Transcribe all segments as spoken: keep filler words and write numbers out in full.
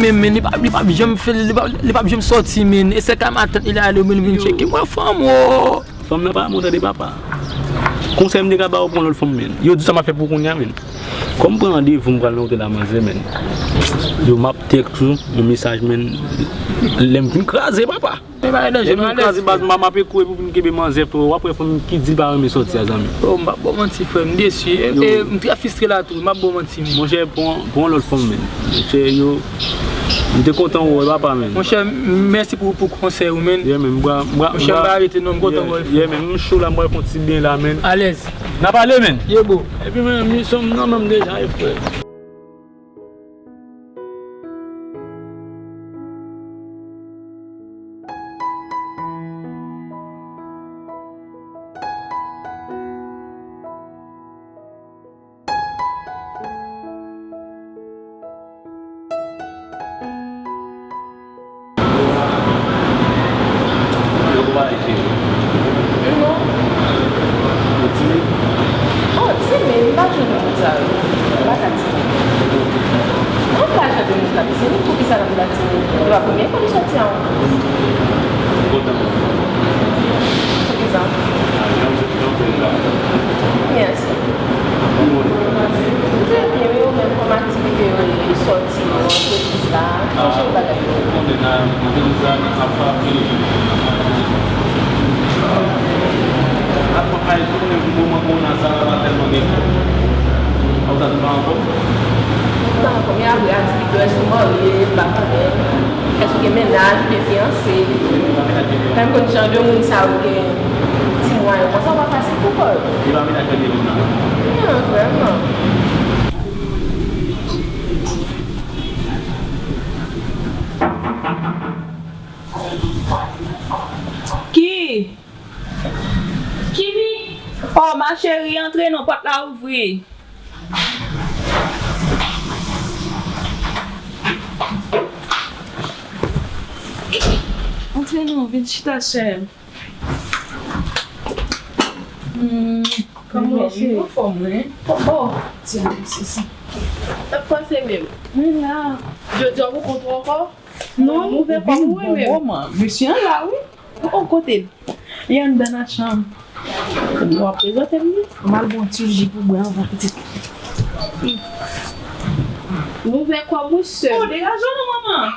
Men li p ap, li p ap janm fè, li p ap, li p ap janm sòti, men. E sèl ka matant li ale, men vin tcheke. Mwen fanm, o. Fanm nan pa moun, tande papa. Konsèy m te ka ba w, pran lòt fanm, men. Yo di sa m ap fè pou kounye a, men. Kòm m pran randevou, m pral nan otèl a manzè, men. Yo, m ap tèks ou, yon mesaj, men. Lè m vin kraze, papa. Men pa gen danje, lè m vin kraze, baz, m ap, m ap kouri pou vin kenbe manzè, frè. W ap wè fanm ki di l pa renmen sòti a, zanmi. O, m p ap ba w manti, frè. M desi. E, e, m trè fristre la tou. M p ap ba w manti, men. Monchè, pran, pran lòt fanm, men. Monchè, yo, m te kontan wè w, papa, men. Monchè, mèsi pou, pou konsèy ou, men. Yeah, men, m bra, m bra, Monchè, m pa rete, non, m kontan wè w. Yeah, men, m cho la, m pral fè yon ti byen la, men. Alèz. N a pale, men. Ye bo. Epi, men, misyon m nan men m deja, e frè. Yo, kòman ale, cheri? Non. Ou timid? Oh, timid, m pa janm moun sa yo. M pa ka timid. Mwen pa janm moun sa, se ni poukisa l ap la timid. Se pa premye fwa m sòti avè w. Kontan. Poukisa? Ah, jan, jan, jan. Yes. Trè byen, wi, ou menm, kòman aktivite yo ye, sòti yo, antrepriz la, jan bagay yo ye? Ou konnen nan antrepriz la, nan ap frape. Ap pran kay tounen pou moman kowona sa la, pa tèlman gen moun. Ou sa tou pa anfòm? M pa anfòm, e apre aktivite yo, èske w marye, m pa konnen. Èske w gen mennaj, oubyen fiyanse? Sa m konn jan de moun sa yo gen ti mwayen konsa, pa fasil pou kò yo. Li pa mennaj mwen gen moun nan. Non, vrèman. Ki? Kimi? Oh, ma chérie, antre non, pòt la ouvri. Antre non, vin chita, sè m. Hmm, kòman w ye, cheri? Anfòm, wi. Oh, oh. Tiens, se sa. Sa k pase menm? Mwen la. Jodi a ou kontre ankò? Non, m ouvè kò m, wi, menm. Mesye an la, wi. Oh, kote l? Li anndan nan chanm. Ebyen, w ap prezante m li? M al ba w ti ji pou bwè anvan pitit. M ouvè kò m, wi, sè m. Oh, degaje w non, manman.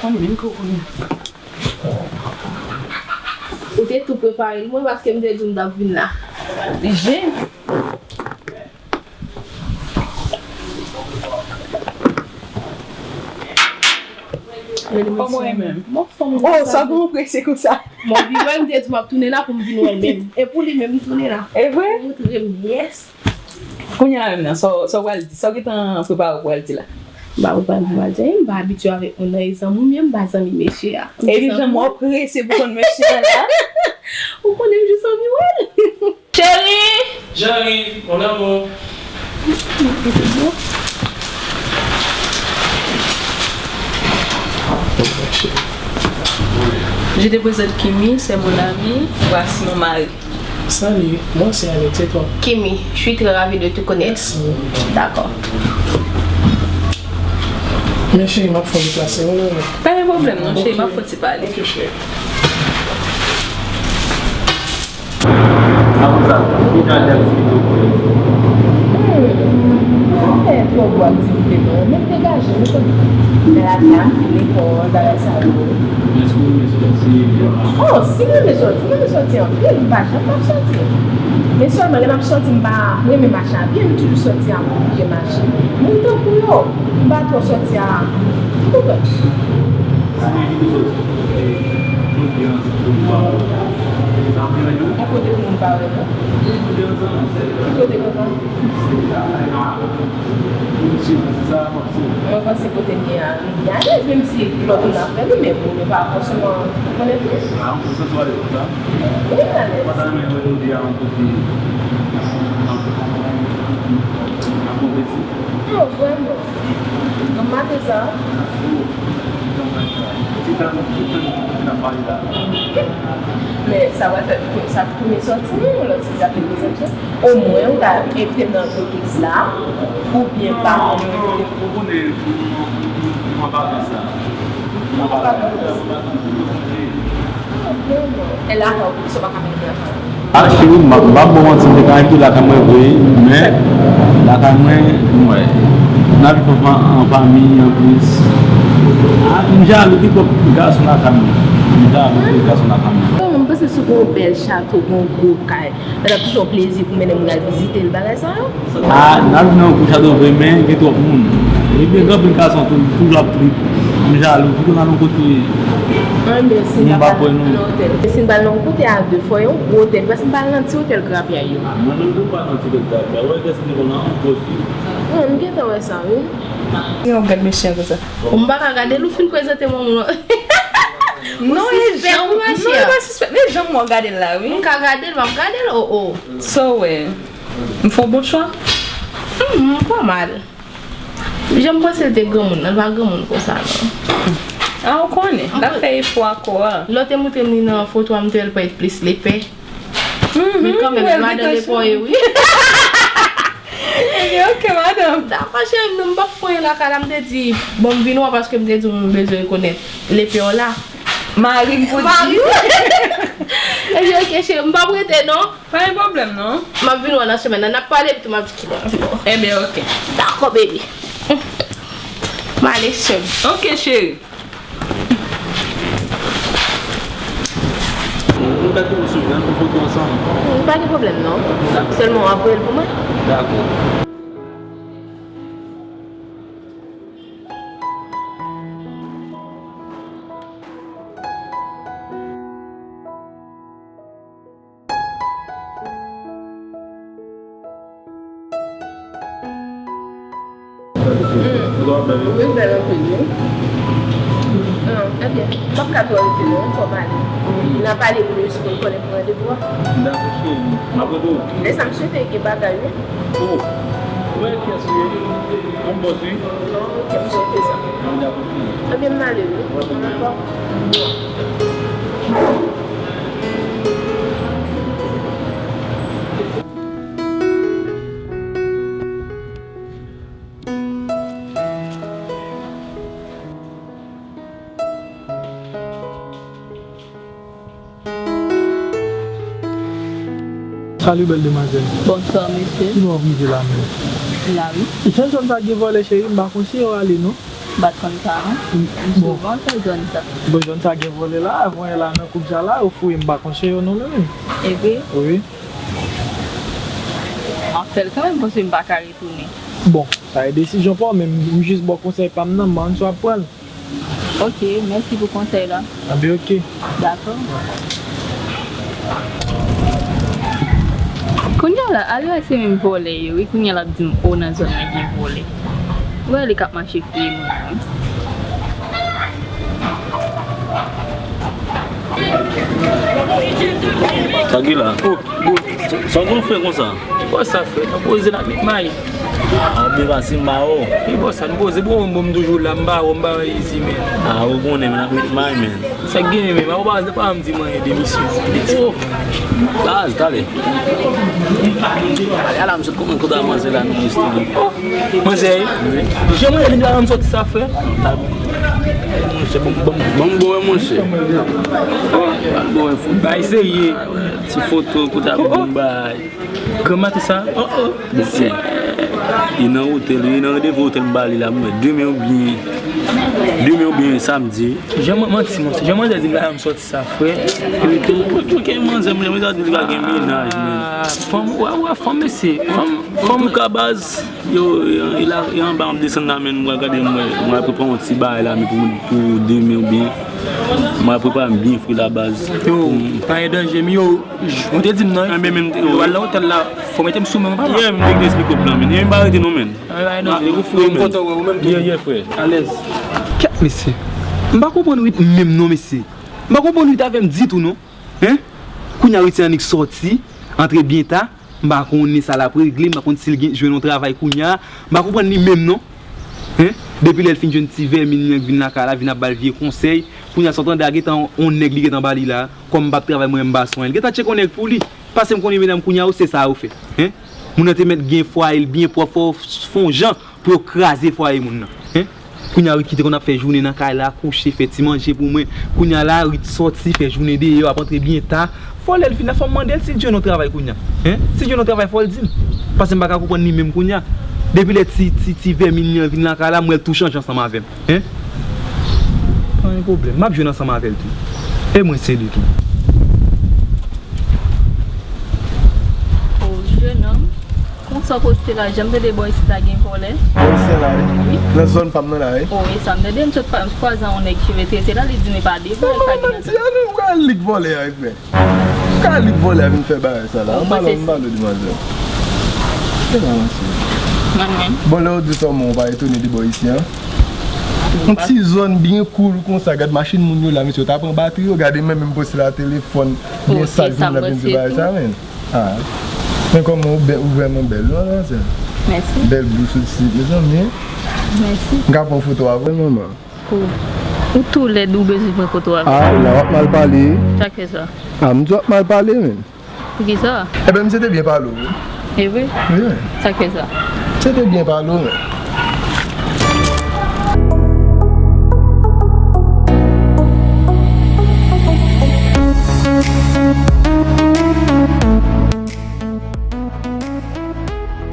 Konn menm kokonnen. Ou te tou prepare l, mwen, paske m te di w m t ap vin la. Oblije. Kòman w ye menm? Mwen fò m. Oh, sa gen w prese konsa? Mwen vin wè, m te di m ap tounen la pou m vin wè l menm. E pou li menm, m tounen la. E vre? Ou montre m, yes. Kounye a menm nan, sa w, sa w pral di? Sa w gentan prepare w pral di la? M pa prepare m pral di anyen, m pa abitye avèk moun nan, e zanmi m ye, m pa zanmi mesye a. Epi jan mwen prese pou konn mesye a la. Ou konnen m jis anvi wè l. Chérie! J'arrive, mon amour. Je te présente Kimi, c'est mon ami, voici mon mari. Salut, moi c'est Alex, et toi? Kimi, je suis très ravie de te connaître. Merci. D'accord. Men cheri, m ap fè yon deplase, wi, wi, wi. Pa gen pwoblèm non, cheri, m ap fè yon ti pale. Ok, cheri. Apre sa, ki jan de aktivite w fè? Hmm, m pa fè twò gwo aktivite non, men m degaje m, ou konnen. Nan lavi a, m vin lekòl, bagay sa yo. Èske w renmen sòti? Oh, si m renmen sòti, m renmen sòti anpil, m pa janm p ap sòti. Men sèlman lè m ap sòti, m pa renmen mache a pye, m toujou sòti a pye, mache. Moun tankou yo, m pa twò sòti a, ou konprann? Kote ki pou sòti? Kote ansanm, kote pa wè? Sa ap deranj ou? Yon kote pou moun pa wè non. Kote ansanm? Ki kote konsa? Mwen panse kote m ye a, li alèz, menm si lòt moun ap fè li, men moun yo pa fòseman konnen tou. Ah, ou santi w alèz konsa? Wi, m alèz. Ou pa ta renmen wè nou de a yon kote, nan konpeti? Non, vrèman. Nan maten sa a? Ti tann, ti tann, ti tann pale la. Men sa pral fè, sa premye sòti nou, lòt si sa te dezyèm sòti. Omwen, ou ta envite m nan antrepriz la, oubyen pa. Ou konnen, ou konnen, ou konnen sa. Ou pa konnen sa. E la, sa w pa ka mete ansanm. A, cheri, m ap, m ap ba w manti, m te ka envite w lakay mwen vre, men lakay mwen, m wè, n ap viv an, an fanmi, anplis. A, m jalou pi twòp gason lakay mwen. M jalou pi gason lakay mwen. Non, m panse si w gen yon bèl chato, gen yon gwo kay, sa t ap toujou yon plezi pou mennen moun al vizite l, bagay sa yo. A, n al nan gwo chato vre, men gen twòp moun. Ebyen, gen anpil gason tou, toujou ap trip. M jalou, pito n al yon kote moun pa kwè nou. Si n pral nan yon kote a de, fò yon gwo otèl, paske m pa al nan ti otèl grapyay yo. Mwen menm tou m pa al nan ti otèl grapyay. Ou wè kiyès ki te konn nan gwo sou. Non, m gentan wè sa, wi. Yo, gad mesye konsa. M pa ka gade l, ou fin prezante mwen moun. Non, e jan, non, e pa sispèk, men jan mwen gade l la, wi. M ka gade l, m ap gade l, o, o. So, wè. M fè yon bon chwa? Hmm, pa mal. Jan m panse l te granmoun nan, l pa granmoun konsa non. A, ou konnen, l ap fè efò ankò a. Lè w te montre m li nan foto a, m te wè l parèt plis lepè. Men kanmenm, madan lepè w ye, wi. Ebyen, oke, madanm. Dakò, cheri m, non, m p ap fè anyen lakay la, m te di, bon, m vin wè w paske m te di w m bezwen rekonèt lepè w la. Mari m pou di. Ebyen, oke, cheri m, m p ap rete, non. Pa gen pwoblèm non. M ap vin wè w nan semèn nan. N ap pale epi tou m ap di kilè m ap vin wè w. Ebyen, oke. Dakò, baby. M ale, cheri. Oke, cheri. Nou ka kite sou nan fè foto ansanm. Pa gen pwoblèm non. Sèlman w ap voye l pou mwen. Dakò. Wi, bèl anpil, wi. Non, ebyen, m p ap ka twò rete non, fò m ale. N a pale plis pou n konnen pou randevou a. Dakò, cheri. M ap rete w. E sa m swete gen bagay, wi. Oh, wè kiyès ou ye? Yon bòs, wi. Oh, ok, m swete sa. Ebyen, m ale, wi. Anfòm. Salut, belle demoiselle. Bonsoir, monsieur. Ki bò w rive la menm? La, wi. Jan zòn sa gen vòlè, cheri, m pa konn si yo ale, non. M pa t konn sa, non. M souvan fè zòn sa. Bon, zòn sa gen vòlè la, avan yè la nan koub sa la, yo fouye, m pa konn si yo, non, menm. Epi? Wi. M ap fè l kanmenm, paske m pa ka retounen. Bon, sa e desizyon pa w, men m jis ba w konsèy pa m nan, m pa konn si w ap pran l. Ok, mèsi pou konsèy la. Anben ok. Dakò. Kounye a la, al wè se menm vòlè yo, wi, kounye a l ap di m, o, nan zòn nan gen vòlè. Ou wè li k ap mache fouye moun yo. Sa ki la? Oh, bon, sa, sa w konn fè konsa? Ki bò sa, frè? Nan poze la, met may. A, ou byen pase m ba ou. Ki bò sa, nou poze, bon, bon, m toujou la, m ba ou, m ba ou isi, men. A, ou konnen, men, ap met may, men. Sa k genyen, men, ou pa, pa m di mwen demisyon. Oh, baz, talè. Talè a la, m sot kòman kote a manzè la, nou reste. Oh, manzè, jan mwen li la, m sòti sa, frè. Monchè, bon, bon, bon, bon, monchè. Bon, bon, fou. Bay serye. Ti foto pou ta bon bay. Granmati sa? Oh, oh. Mesye, li nan otèl, li nan randevou otèl m ba li la, mwen. Demen oubyen, demen oubyen samdi. Jan mwen manti, monchè. Jan manzè di m la, m sòti sa, frè. Epi tou, tou ke manzè, manzè di li pa gen mennaj, men. Ah, fanm, wè, wè, fanm, mesye. Fanm, fanm. Antouka, baz, yo, yo, yo la, yo anba, m ap desann la, men, m pral gade, m wè, m pral prepare yon ti bagay la, men pou, pou demen oubyen. M pral prepare m byen fre la, baz. Yo, pa gen danje, men yo, J-, ou te di m non, yo, al nan otèl la, fò mete m sou men w, papa. Yeah, m te eksplike w plan, men. Yo, m pa rete non, men. Ah, yo fou, men. Yeah, yeah, frè. Alèz. Kèt, mesye. M pa konprann Wit menm non, mesye. M pa konprann Wit avè m ditou non. Hein? Kounye a Wit se annik sòti, antre byen ta. M pa konnen sa l ap regle, m pa konn si l gen, jwenn yon travay kounye a. M pa konprann li menm non. Hein? Depi lè l fin jwenn ti vèmin li an k vin lakay la, vin ap ba l vye konsèy, kounye a sa w tande a gentan on nèg li gentan ba li la, kòm m p ap travay mwen menm m pa swen l. Gentan tcheke on nèg pou li. Paske m konnen medam kounye a yo se sa yo fè. Hen? Moun nan te mèt gen fwaye l byen pwòp, fò w fè on jan pou yo kraze fwaye moun nan. Hen? Kounye a Rit ki te konn ap fè jounen nan kay la, kouche, fè ti manje pou mwen. Kounye a la, Rit sòti, fè jounen deyò, ap antre byen ta. Fò lè l vin la, fò m mande l si l jwenn yon travay kounye a. Hen? Si l jwenn yon travay, fò l di m. Paske m pa ka konprann li menm kounye a. Depi lè ti, ti, ti vèmin li an vin lakay la, m wè l tou chanje ansanm avè m. Hen? Pa gen pwoblèm. M ap jwenn ansanm avè l tou. E mwen se li tou. O, jennonm. Konsa w poste la, jan m tande bò isit la gen vòlè. Bò isit la, wi. Wi. Nan zòn pa m nan la, wi. O, e sa m tande, m sot pa- kwaze yon nèg cheve trese la, li di m e pa de vòlè, pa gen nan zòn. Ou ka lik vòlè a, frè. Ou ka lik vòlè a vin fè bagay sa la. O, mwen se. An pale w, m pale w, demwazèl. Mwen menm. Bon, lè w di sa, w pa etone de bò isi, an? Yon ti zòn byen cool konsa, gad machin moun yo la, mesye, yo ta pran batri yo, gade mwen menm poste la telefòn, byen sal, moun nan vin di bagay sa, men. Ah. Men kòman ou bè-, ou vrèman bèl, non, manzè? Mèsi. Bèl bous osi, mezanmi. Mèsi. M ka pran foto avè w, manman? Ou, ou tou lèd, ou bezwen pran foto avè m? Ah, la w ap mal pale. Sa k fè sa? Ah, m di w ap mal pale, men. Poukisa? Enben, misye te byen pale w, wi. E vre? Wi. Sa k fè sa? Misye te byen pale w, men.